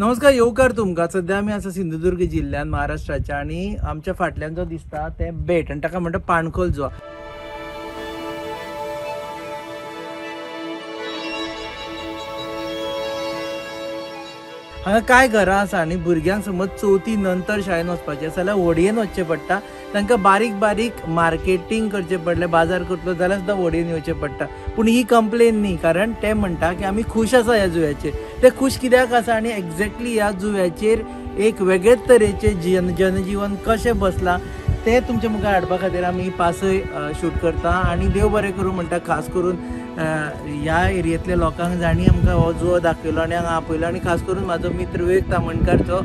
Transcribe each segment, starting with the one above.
नमस्कार, येवकार तुमकां. सद्या आमी आसा सिंधुदुर्ग जिल्ल्यांत महाराष्ट्राच्या आनी आमच्या फाटल्यान जो दिसता तें बेट आनी ताका म्हणटा पाणखोल जुवा. हांगा कांय घरां आसा आनी भुरग्यांक समज चवथी नंतर शाळेन वचपाचें आसा जाल्यार व्हडयेन वचचें पडटा. तांकां बारीक बारीक मार्केटींग करचें पडलें, बाजार करतलो जाल्यार सुद्दां व्हडयेन येवचें पडटा. पूण ही कंप्लेन न्ही, कारण ते म्हणटा की आमी खूश आसा ह्या जुव्याचेर. ते खूश कित्याक आसा आनी एक्झॅक्टली ह्या जुव्याचेर एक वेगळेच तरेचें जनजीवन कशें बसलां तें तुमच्या मुखार हाडपा खातीर आमी पासय शूट करता. आनी देव बरें करूं म्हणटा, खास करून ह्या एरियेंतल्या लोकांक जांणी आमकां हो जुवो दाखयलो आनी हांगा आपयलो. आनी खास करून म्हाजो मित्र विवेक तामणकार जो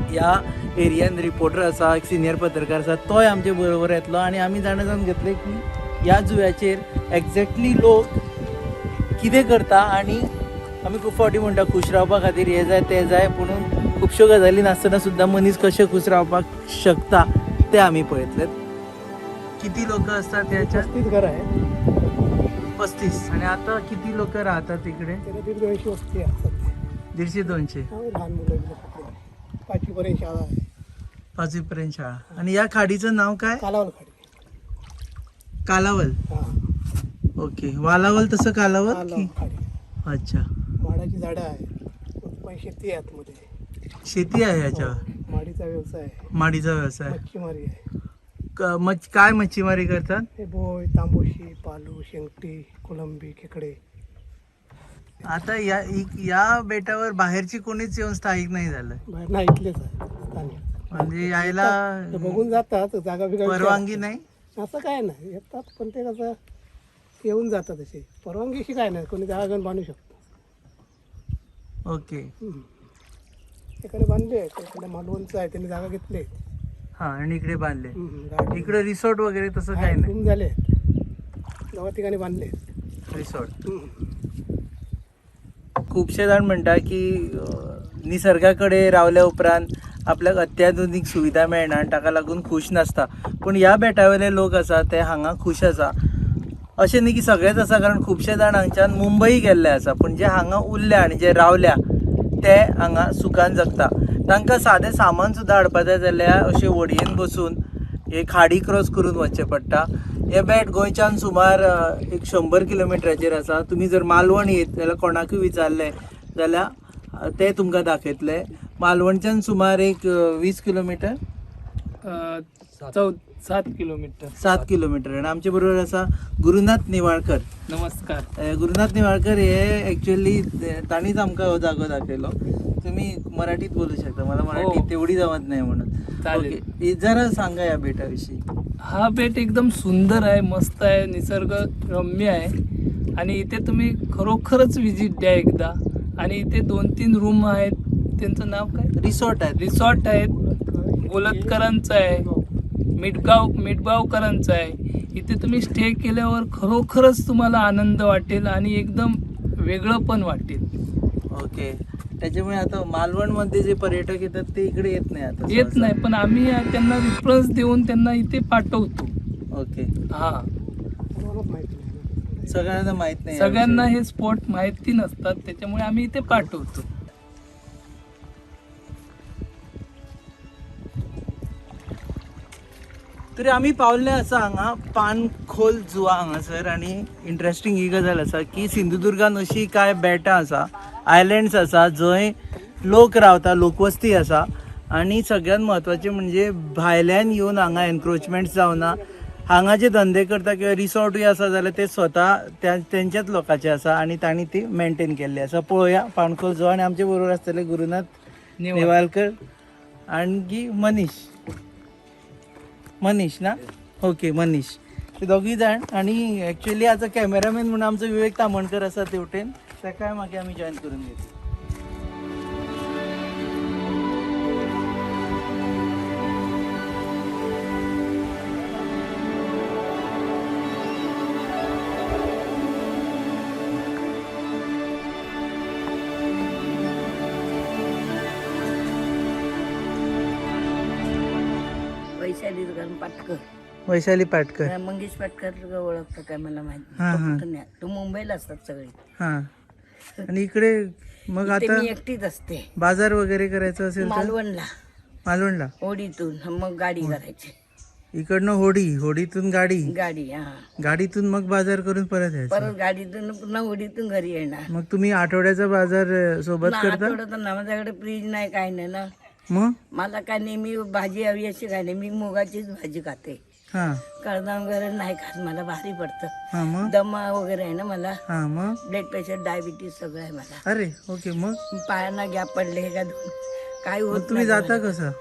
ह्या एरियान रिपोर्टर आसा, एक सिनियर पत्रकार आसा, तोय आमचे बरोबर येतलो. आनी आमी जाणा जावन घेतलें की ह्या जुव्याचेर एक्झॅक्टली लोक कितें करता. आनी आमी खूब फावटी म्हणटा खूश रावपा खातीर हें जाय तें जाय, पुणून खुबश्यो गजाली नासतना सुद्दां मनीस कशें खूश रावपाक शकता तें आमी पळयतले. किती लोक असतात ह्याच्यात? 35 घर आहेत. 35. आणि आता किती लोक राहतात तिकडे? त्याला 150-250 वस्ती आहे सध्या. 150-200. हा, लहान मुलं बिलं कुठली नाही. 5वीपर्यंत शाळा आहे. 5वीपर्यंत शाळा. आणि या खाडीचं नाव काय? कालावल खाडी. कालावल. हा. ओके, वालावल तसं कालावल कालावल की? खाडी. अच्छा. माडाची झाडं आहे, पण शेती आहे आतमध्ये. शेती आहे याच्यावर? हो, माडीचा व्यवसाय आहे. माडीचा व्यवसाय. मच्छीमारी आहे. काय मच्छीमारी करतात? हे बोय, तांबोशी, पालू, शेंगटी, कोलंबी, खेकडे. आता या या बेटावर बाहेरची कोणीच येऊन स्थायिक नाही झालं? बाहेर नाही, इथलेच आहे स्थानिक. म्हणजे यायला ते बघून जातात, जागा बिगा परवानगी विचारतात. नाही? असं काय नाही, येतात पण ते कसं येऊन जातात. असे परवानगीशी काय नाही, कोणी जागा घेऊन बांधू शकतो. ओके. हम्म. एकाने बांधले, एखाद्या मालवणचं आहे, त्यांनी जागा घेतली. हा, आणि इकडे बांधले. गार्डन. इकडे रिसॉर्ट वगैरे तसं काय नाही? रूम झाले, नवा ठिकाणी बांधले. रिसॉर्ट. खुबशे जाण म्हणटा की निसर्गा कडेन रावल्या उपरांत आपल्याक अत्याधुनीक सुविधा मेळना आनी ताका लागून खूश नासता. पूण ह्या बेटावेले लोक आसा ते हांगा खूश आसा. अशें न्ही की सगळेच आसा, कारण खुबशे जाण हांगच्यान मुंबई गेल्ले आसा, पूण जे हांगा उरल्या आनी जे रावल्या ते हांगा सुखान जगता. तांकां सादें सामान सुद्दां हाडपा जाय जाल्यार अशें व्हडयेन बसून एक खाडी क्रॉस करून वचचें पडटा. हें बेट गोंयच्यान सुमार एक 100 किलोमिटराचेर आसा. तुमी जर मालवण येत जाल्यार कोणाकूय विचारलें जाल्यार ते तुमकां दाखयतले. मालवणच्यान सुमार एक 20 किलोमिटर, 7 किलोमीटर. 7 किलोमीटर. आनी आमचे बरोबर आसा गुरुनाथ निवाळकर. नमस्कार. गुरुनाथ निवाळकर हे ॲक्च्युअली ताणीच आमकां हो जागो दाखयलो. तुम्ही मराठीत बोलू शकता, मला मराठी हो. तेवढी जमत नाही म्हणून. चालेल. ओके, जरा सांगा या बेटाविषयी. हा बेट एकदम सुंदर आहे, मस्त आहे, निसर्ग रम्य आहे आणि इथे तुम्ही खरोखरच विजिट द्या एकदा. आणि इथे 2-3 रूम आहेत, त्यांचं नाव काय? रिसॉर्ट आहे. रिसॉर्ट आहेत, गोलतकरांचं आहे, मिठगावकरांचं आहे. इथे तुम्ही स्टे केल्यावर खरोखरच तुम्हाला आनंद वाटेल आणि एकदम वेगळं पण वाटेल. ओके, त्याच्यामुळे आता मालवणमध्ये जे पर्यटक येतात ते इकडे येत नाही आता? येत सहसा. नाही, पण आम्ही त्यांना रेफरन्स देऊन त्यांना इथे पाठवतो. ओके. हा. कोणालाच माहिती नाही. सगळ्यांना माहित नाही या सगळ्यांना विषयी. हे स्पॉट माहिती नसतात, त्याच्यामुळे आम्ही इथे पाठवतो. तरी आमी पावल्ले आसा हांगा पानखोल जुवा हांगासर. आनी इंट्रस्टींग ही गजाल आसा की सिंधुदुर्गान अशी कांय बेटां आसा, आयलँड्स आसा जंय लोक रावता, लोकवस्ती आसा. आनी सगळ्यांत म्हत्वाचें म्हणजे भायल्यान येवन हांगा एनक्रोचमेंट जावना. हांगा जे धंदे करता किंवा रिसॉर्टूय आसा जाल्यार ते स्वता तेंच्याच लोकांचे आसा आनी तांणी ती मेंटेन केल्ली आसा. पळोवया पाणखोल जुवा. आनी आमचे बरोबर आसतले गुरुनाथ नेवालकर आणखी मनीष. मनीष ना? ओके, मनीष. ते दोगूय जाण. आनी एक्चुअली आतां कॅमेरामॅन म्हणून आमचो विवेक तामणकर आसा तेवटेन, ताकाय मागीर आमी जॉयन करून घेतली. वैशाली पाटकर. वैशाली पाटकर. मंगेश पाटकर ओळखतं काय मला माहिती हा, नाही. हा. तो पुतण्या. तो मुंबईला असतात सगळे. हां, आणि इकडे मग इथे आता मी एकटीच असते. बाजार वगैरे करायचं असेल तर मालवणला मालवणला होडीतून, मग गाडी करायची. इकडनं होडी, होडीतून गाडी, गाडी, हा. गाडीतून मग बाजार करून परत यायचं. परत गाडीतून पुन्हा होडीतून घरी येणार. मग तुम्ही आठवड्याचा बाजार सोबत ना, करता? आठवड्यात ना, माझ्याकडे फ्रीज नाही, काय नाही ना. मग मला काय नेहमी भाजी हवी अशी काय नाही, मी मुगाचीच भाजी खाते. हा कडधान्य वगैरे नाही खात, मला भारी पडतं. हा मग दमा वगैरे आहे ना मला. हा मग ब्लड प्रेशर, डायबिटीज सगळं आहे मला. अरे ओके, मग पायांना गॅप पडले का दोन, काय मग होत तुम्ही नाही जाता मला. कसं?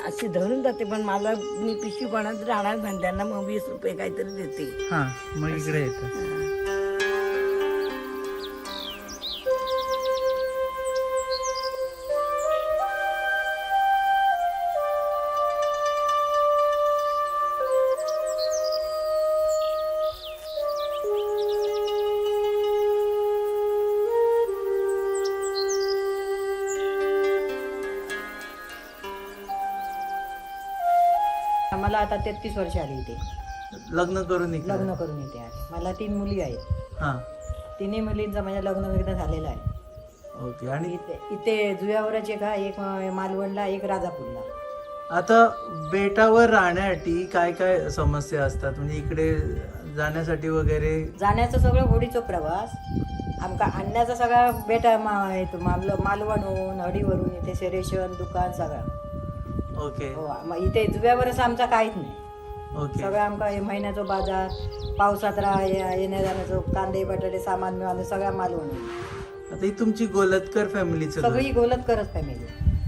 अशी धरून जाते, पण मला मी पिशवी कोणात राहणार नाही, त्यांना मग 20 रुपये काहीतरी देते. हा, मग इकडे येतं. मला आता 33 वर्ष आली इथे. लग्न करून इकडे? लग्न करून इथे आले. मला तीन मुली आहेत. तिन्ही मुलींचं माझ्या लग्न एकदा झालेलं आहे. ओके, आणि इथे इथे जुयावरच एक आहे, एक मालवणला, एक राजापूरला. आता बेटावर राहण्यासाठी काय काय समस्या असतात, म्हणजे इकडे जाण्यासाठी वगैरे? जाण्याचं सगळं होडीचो प्रवास, आमका आणण्याचा सगळा बेटा मालवणहून हडीवरून इथे रेशन दुकान सगळं. हो, मग इथे जुव्यावरच आमचा काहीच नाही. सगळं आमका हे महिन्याचो बाजार, पावसात येण्या जाण्याचो कांदे बटाटे सामान मिळालं सगळा मालवण. आता ही तुमची गोलतकर फॅमिलीचं घर? सगळी गोलतकरच फॅमिली.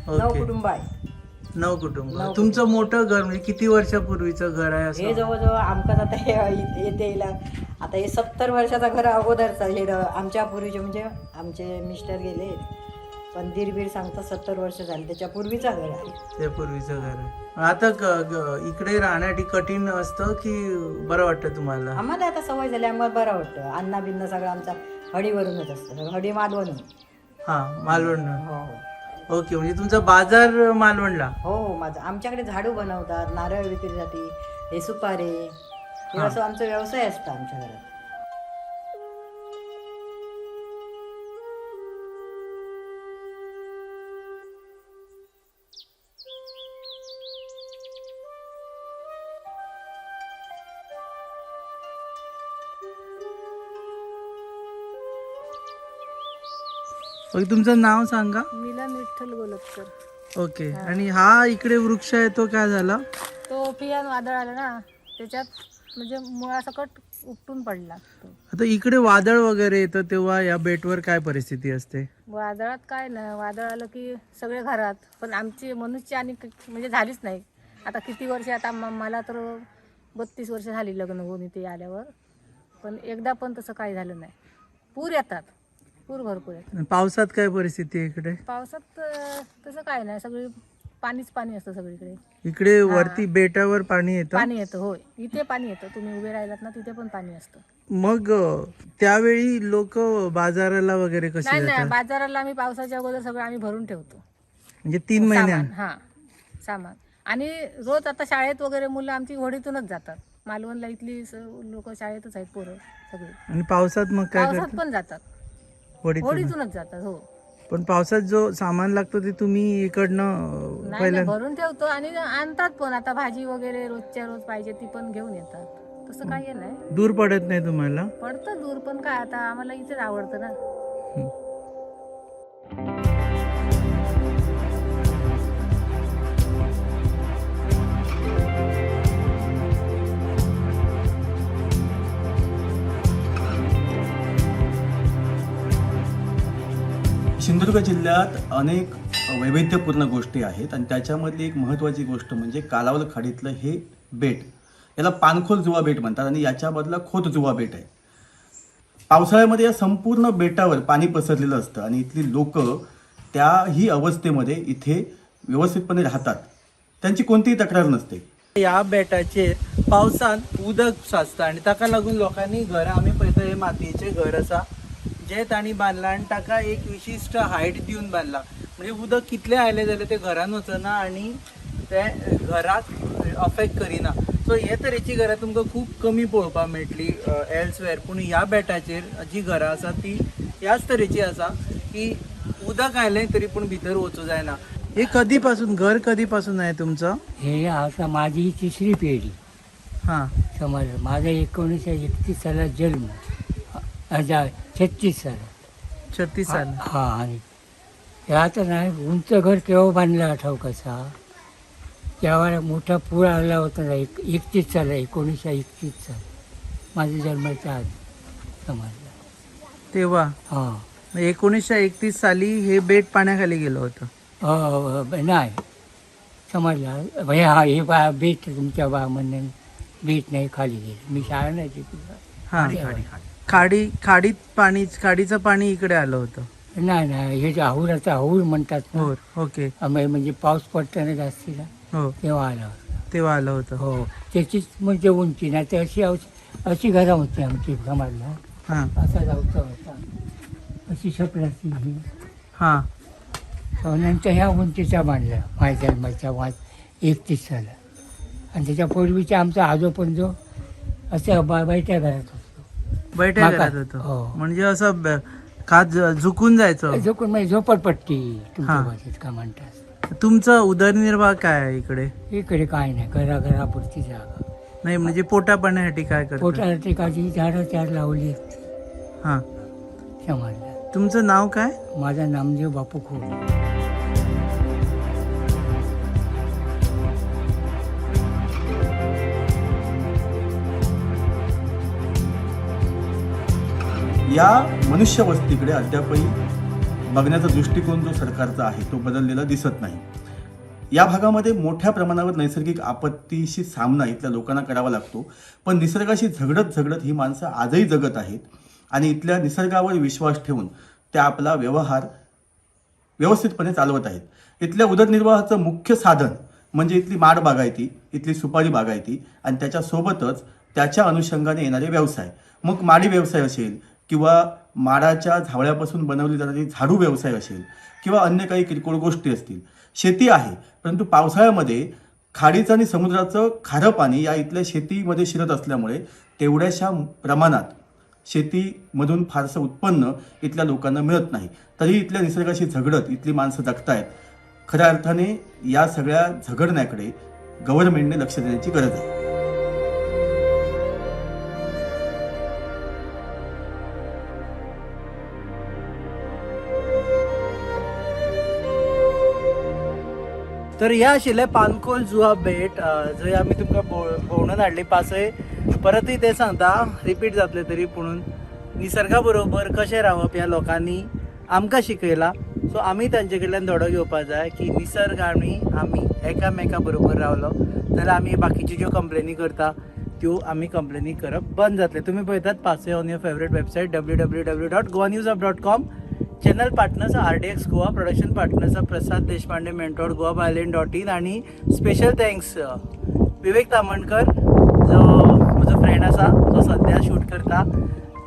9 कुटुंब आहे. 9 कुटुंब. 9. तुमचं मोठं घर म्हणजे किती वर्षापूर्वीचं घर आहे हे असं? जवळजवळ आमकाच आता हे येते येईल आता हे 70 वर्षाचा घर अगोदरचा हे आमच्या पूर्वीचे, म्हणजे आमचे मिस्टर गेले पण दीर बीर सांगतात 70 वर्ष झाले, त्याच्या पूर्वीचा घर आहे. त्या पूर्वीचं घर आहे. आता इकडे राहण्यासाठी कठीण असतं की बरं वाटतं तुम्हाला? आम्हाला आता सवय झाली, आम्हाला बरं वाटतं. अन्ना बिन्न सगळं आमचा हडीवरूनच असतं, हडी मालवणून. हा, मालवण. हो हो. ओके, म्हणजे तुमचा बाजार मालवणला? हो हो, माझं आमच्याकडे झाडू बनवतात नारळ विक्रीसाठी, हे सुपारी, हे असं आमचा व्यवसाय असतो आमच्या घरात. ओके, तुमचं नाव सांगा. मिलन विठ्ठल गोलतकर. ओके, आणि हा इकडे वृक्ष आहे तो काय झाला? तो पियान वादळ आलं ना, त्याच्यात म्हणजे मुळासकट उपटून पडला तो. आता इकडे वादळ वगैरे येतं तेव्हा या बेटवर काय परिस्थिती असते? वादळात काय नाही, वादळ आलं की सगळे घरात, पण आमची मनुष्य आणि म्हणजे झालीच नाही. आता किती वर्ष, आता मला तर 32 वर्ष झाली लग्न होऊन इथे आल्यावर, पण एकदा पण तसं काही झालं नाही. पूर येतात, पूर भरपूर येतात. आणि पावसात काय परिस्थिती आहे इकडे? पावसात तसं काय नाही, सगळी पाणीच पाणी असतं सगळीकडे. इकडे वरती बेटावर पाणी येतं? पाणी येतं, होय, इथे पाणी येतं. तुम्ही उभे राहिलात ना तिथे पण पाणी असतं. मग त्यावेळी लोक बाजाराला वगैरे कसे नाही नाही, जातात? बाजाराला आम्ही पावसाच्या अगोदर सगळं आम्ही भरून ठेवतो. म्हणजे 3 महिने? सामान, हा सामान. आणि रोज आता शाळेत वगैरे मुलं आमची होडीतूनच जातात मालवणला. इथली लोक शाळेतच आहेत, पोरं सगळी. आणि पावसात मग काय पावसात करतात? पण जातात. होडीतून? होडीतूनच जातात, हो. पण पावसात जो सामान लागतो ते तुम्ही इकडनं नाही नाही, पहिल्या भरून ठेवतो आणि आणतात पण. आता भाजी वगैरे रोजच्या रोज पाहिजे ती पण घेऊन येतात, तसं काही हे नाही. दूर पडत नाही तुम्हाला? पडतं दूर, पण काय आता आम्हाला इथेच आवडतं ना. सिंधुदुर्ग जिल्ह्यात अनेक वैविध्यपूर्ण गोष्टी आहेत आणि त्याच्यामधली एक महत्त्वाची गोष्ट म्हणजे कालावल खाडीतलं हे बेट. याला पानखोल जुवा बेट म्हणतात आणि याच्यामधलं खोत जुवा बेट आहे. पावसाळ्यामध्ये या संपूर्ण बेटावर पाणी पसरलेलं असतं आणि इथली लोकं त्याही अवस्थेमध्ये इथे व्यवस्थितपणे राहतात, त्यांची कोणतीही तक्रार नसते. ह्या बेटाचेर पावसान उदक साचता आनी ताका लागून लोकांनी घरां, आमी पळयता हे मातयेचें घर आसा जें तांणी बांदलां आनी ताका एक विशिश्ट हायट दिवन बांदलां, म्हणजे उदक कितलें आयलें जाल्यार तें घरान वचना आनी तें घराक अफेक्ट करिना. सो हे तरेची घरां तुमकां खूब कमी पळोवपाक मेळटली एल्सवेर, पूण ह्या बेटाचेर जी घरां आसा ती ह्याच तरेची आसा. की उदक आयलें तरी पूण भितर वचूं जायना. हे कधीपासून घर कधीपासून आहे तुमचं? हे आता माझी ही तिसरी पिढी. हां. समज माझा 1931 सालात जन्म, 36 सालात. 36 साल. हा, आणि हे आता नाही उंच घर केव्हा बांधलं आठव कसा, त्यावेळेला मोठा पूर आला होता ना, 31 साल, 1931 साल माझ्या जन्माच्या आधी समजलं. तेव्हा? हां. 1931 साली हे बेट पाण्याखाली गेलं होतं. नाही समजलं हे, हा हे बा बेट तुमच्या बा म्हणणे बेट नाही खाली गेलं, मी शाळा नाही शिकलो. हा, खाडी, खाडीत पाणी, खाडीचं पाणी इकडे आलं होतं. नाही नाही, हे जे आहुराचा आहुर म्हणतात ना, हो, ओके. म्हणजे पाऊस पडताना जास्तीला हो, तेव्हा आला होता. तेव्हा आलं होतं. हो, त्याचीच म्हणजे उंची नाही तर अशी अशी घरं होती आमची समाजला. हां. असा जाऊचा होता, अशी शपलाची ही. हां. नंतर ह्या उंचीचा बांधला माझ्या जन्माच्या वाद 31 साला, आणि त्याच्या पूर्वीचा आमचा आजोपणजो असं बैठ्या घरात होतो. बैठ्या घरात होतं? हो. म्हणजे असं खात झुकून जायचं? झोकून म्हणजे झोपडपट्टी तुमच्या हां. भाषेत का म्हणतात. तुमचं उदरनिर्वाह काय आहे इकडे? इकडे काय नाही, घराघरापुरती जागा. नाही, म्हणजे पोटा पाण्यासाठी काय करता? पोटासाठी काची झाडं चार लावली आहेत. हां. समजलं. तुमचं नाव काय? माझं नामदेव बापू खोड. या मनुष्यवस्तीकडे अद्यापही बघण्याचा दृष्टिकोन जो सरकारचा आहे तो बदललेला दिसत नाही. या भागामध्ये मोठ्या प्रमाणावर नैसर्गिक आपत्तीशी सामना इथल्या लोकांना करावा लागतो, पण निसर्गाशी झगडत झगडत ही माणसं आजही जगत आहेत आणि इथल्या निसर्गावर विश्वास ठेवून त्या आपला व्यवहार व्यवस्थितपणे चालवत आहेत. इथल्या उदरनिर्वाहाचं मुख्य साधन म्हणजे इथली माड बागायती, इथली सुपारी बागायती आणि त्याच्यासोबतच त्याच्या अनुषंगाने येणारे व्यवसाय, मग माडी व्यवसाय असेल किंवा माडाच्या झावळ्यापासून बनवली जाणारी झाडू व्यवसाय असेल किंवा अन्य काही किरकोळ गोष्टी असतील. शेती आहे, परंतु पावसाळ्यामध्ये खाडीचं आणि समुद्राचं खारं पाणी या इथल्या शेतीमध्ये शिरत असल्यामुळे तेवढ्याशा प्रमाणात शेतीमधून फारसं उत्पन्न इथल्या लोकांना मिळत नाही. तरी इथल्या निसर्गाशी झगडत इथली माणसं जगतायत. खऱ्या अर्थाने या सगळ्या झगडण्याकडे गव्हर्नमेंटने लक्ष देण्याची गरज आहे. तर ह्या आशिल्लें पानकोल जुआ बेट, जंय आमी तुमकां भोंवणून हाडली पासय. परतूय तें सांगता, रिपीट जातलें तरी पुणून निसर्गा बरोबर कशें रावप ह्या लोकांनी आमकां शिकयलां. सो आमी तांचे कडल्यान धडो घेवपा जाय की निसर्ग आनी आमी एकामेका बरोबर रावलो जाल्यार आमी बाकीच्यो ज्यो कंप्लेनी करता त्यो आमी कंप्लेनी करप बंद जातलें. तुमी पळयतात पासय on your favourite website www.goanewshub.com. Channel partners RDX Goa, production partners Prasad Deshpande, mentor goabyline.in आणि स्पेशल thanks विवेक तामणकर जो म्हजो फ्रेंड आसा जो सद्या शूट करता,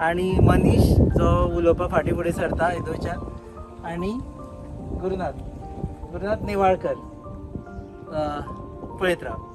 आणि मनीष जो उलोवपा फाटीं फुडें सरता हेदोळच्यान, आणि गुरुनाथ निवाळकर. पळयत राव.